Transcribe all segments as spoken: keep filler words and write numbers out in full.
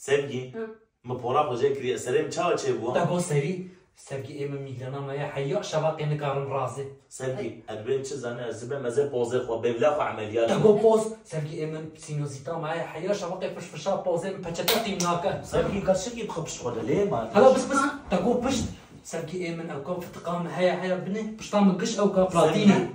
Sevgî, Hı. min pora xwe jê kiriye. Serê min çawa çêbû? Te got serî, Sevgî ê min mîgrena me ye, heya şeva qê nikarim razê. Sevgî, ez bêm çi zanî, ez bêm, ez ê pozê xwe, bêvla xwe emeliyat Te got poz, Sevgî ê min sînozîta me ye, heya şeva qê fiş fişa pozê min peçete qîm nake. Sevgî, ka şikî dixwe pişt xwe de lê ma. Hala bis bis, te got pişt. Sevgî ê min ew ka fitiqa min heye, heya binê, pişta min giş ew ka platîne. Sevgî,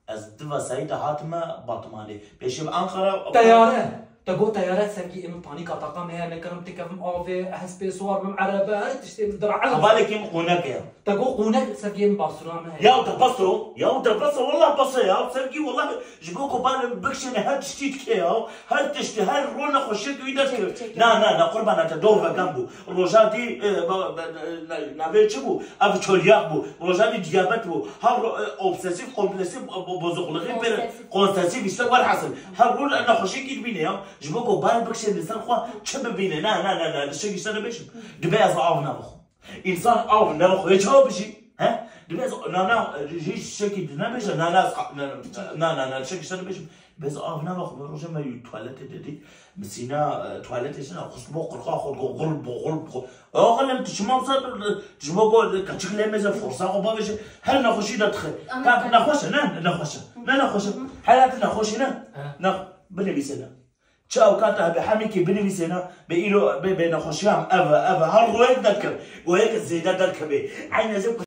ez diva Seîda hatime Batmanê. Pêşî bi Ankara. Teyare. Te got teyare, Sevgî ê min panîka taqa me heye, nikarim tikevim avê, hespê siwar bim erebe, her tiştê min dira. Hevalekî min qûnek e ya. Te got qûnek, Sevgî ê min basûra me heye. Ya te bas o, ya te bas o, wallah bas e ya. Sevgî, wallah ji bo ku bal bikişêne her tiştî dike ya. Her tiştî, her roj nexweşiyek wî derdikeve. Çek, çek, Na, çek. na, na, qurbana te, dor vegan bû. Roja dî, e, ba, ba, na, navê çi bû? Ev çolyak bû. Roja dî diyabet bû. Her ro-, e, obsesif, kompulsif, bo-, bo-, bozukluğu pêre, Obsesif. kompulsif işte, welhasil. Her roj ev nexweşiyekî dibîne ya. Ji bo ku bal bikişêne ser xwe çi bibîne? Na, na, na, na, li şekî işte dibêjim. Dibe ez av navixwe. Însan av navixwe çawa bijî? He? Dibe ez, na, na, hiç şekî nebêje, na, na, ez qa-, na, na, na, na, şekî işte dibêjim. Bez av navixwe, rojê me yû tuwaletê de dî. Misîna, e, tuwaletê jina xwe bo qirxa xwe, go gul, bo gul, bo. Oxelem, tu çima wisa, tu çima go, keçik lê mêze forsa xwe bavêje, her nexweşî de dixe. Ama Ta ben nexweş e, ne, nexweş e. Ne nexweş e. Hı. Her hati nexweşî ne. Ha. Ne, binivîse ne. Çi ewkata hebe hemîkî binivîse ne. Be îro, be, be nexweşiya em ev e, ev e. Her royek derkeve. Goyek zêde derkeve. Eynê zê